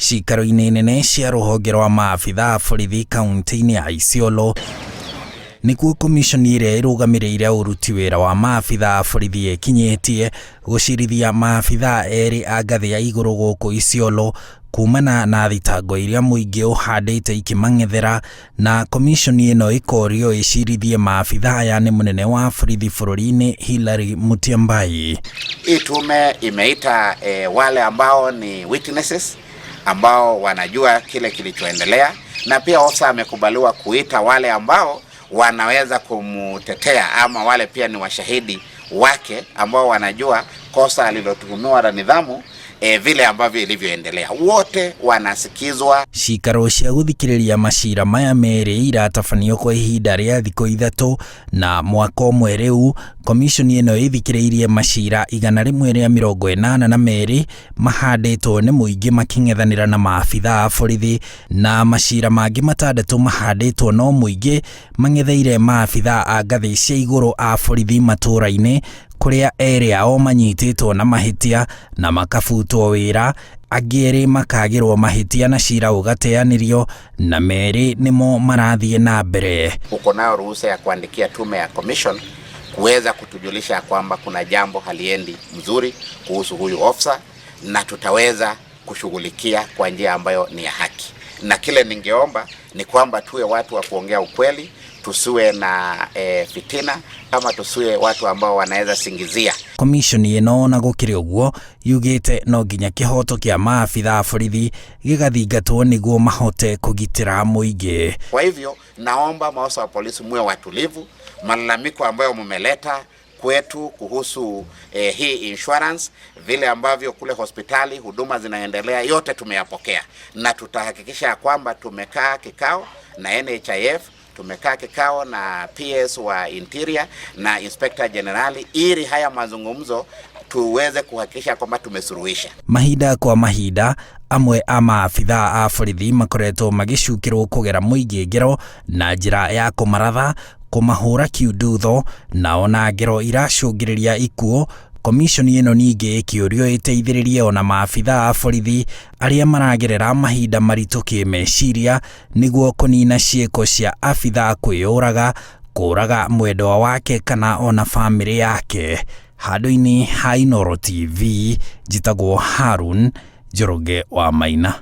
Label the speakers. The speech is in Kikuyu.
Speaker 1: Cikaro-inĩ nene cia rũhonge rwa maabitha a borithi kaunti-inĩ ya Isiolo nĩkuo komishoni ĩrĩa ĩrũgamĩrĩire ũruti wĩra wa maabitha a borithi ĩkinyĩtie gũcirithia maabitha erĩ a ngathĩ ya igũrũ gũkũ Isiolo kumana na thitango iria mũingĩ ũhandĩte ikĩmang'ethera, na komishoni ĩno ĩkorio ĩcirithie maabitha aya nĩ mũnene wa borithi bũrũri-inĩ Hillary Mutyambai.
Speaker 2: Hii tume imeita wale ambao ni witnesses ambao wanajua kile kilichoendelea, na pia ofisa amekubaliwa kuita wale ambao wanaweza kumutetea ama wale pia ni washahidi wake ambao wanajua kosa alilotuhumiwa la nidhamu, vile ambavyo ilivyoendelea. Wote wanasikizwa.
Speaker 1: Cikaro cia gũthikĩrĩria macira maya merĩ iratabanio kwa ihinda rĩa thikũ 3 na mwaka ũmwe rĩu komishoni ĩno ĩthikĩrĩirie macira 182 mahandĩtwo nĩ mũingĩ makĩng'ethanĩra na maabitha a borithi, na macira mangĩ 6 mahandĩtwo no mũingĩ mang'etheire maabitha a ngathĩ cia igũrũ a borithi matũũra-inĩ kũrĩa erĩ ao manyitĩtwo na mahĩtia na makabutwo wĩra, angĩ erĩ makagĩrwo mahĩtia na cira ũgateanĩrio, na merĩ nĩmo marathiĩ na mbere.
Speaker 2: Uko nayo ruhusa ya kuandikia tume ya commission kuweza kutujulisha kwamba kuna jambo haliendi mzuri kuhusu huyu ofisa, na tutaweza kushughulikia kwa njia ambayo ni ya haki. Na kile ningeomba ni kwamba tuwe watu wa kuongea ukweli, tusiwe na fitina ama tusiwe watu ambao wanaweza singizia.
Speaker 1: Komishoni ĩno ona gũkĩrĩ ũguo yugĩte no nginya kĩhoto kĩa maabitha a borithi gĩgathingatwo nĩguo mahote kũgitĩra mũingĩ.
Speaker 2: Kwa hivyo naomba maafisa wa polisi muwe watulivu. Malalamiko ambayo mmeleta kwetu kuhusu hii insurance, vile ambavyo kule hospitali huduma zinaendelea, yote tumeyapokea na tutahakikisha kwamba tumekaa kikao na NHIF, tumekaa kikao na PS wa Interior na Inspector General ili haya mazungumzo tuweze kuhakikisha kwamba tumesuluhisha.
Speaker 1: Mahinda kwa mahinda amwe a maabitha a borithi makoretwo magĩcukĩrwo kũgera mũingĩ ngero na njĩra ya kũmaratha, kũmahũra kiundutho na ona ngero iracũngĩrĩria ikuũ. Komishoni ĩno ningĩ ĩkĩũrio ĩteithĩrĩrie ona maabitha a borithi arĩa maragerera mahinda maritũ kĩmeciria nĩguo kũnina ciĩko cia abitha kwĩyũraga, kũraga mwendwa wake kana ona bamĩrĩ yake. Handũ-inĩ ha Inooro TV, njĩtagwo Harun Njoroge wa Maina.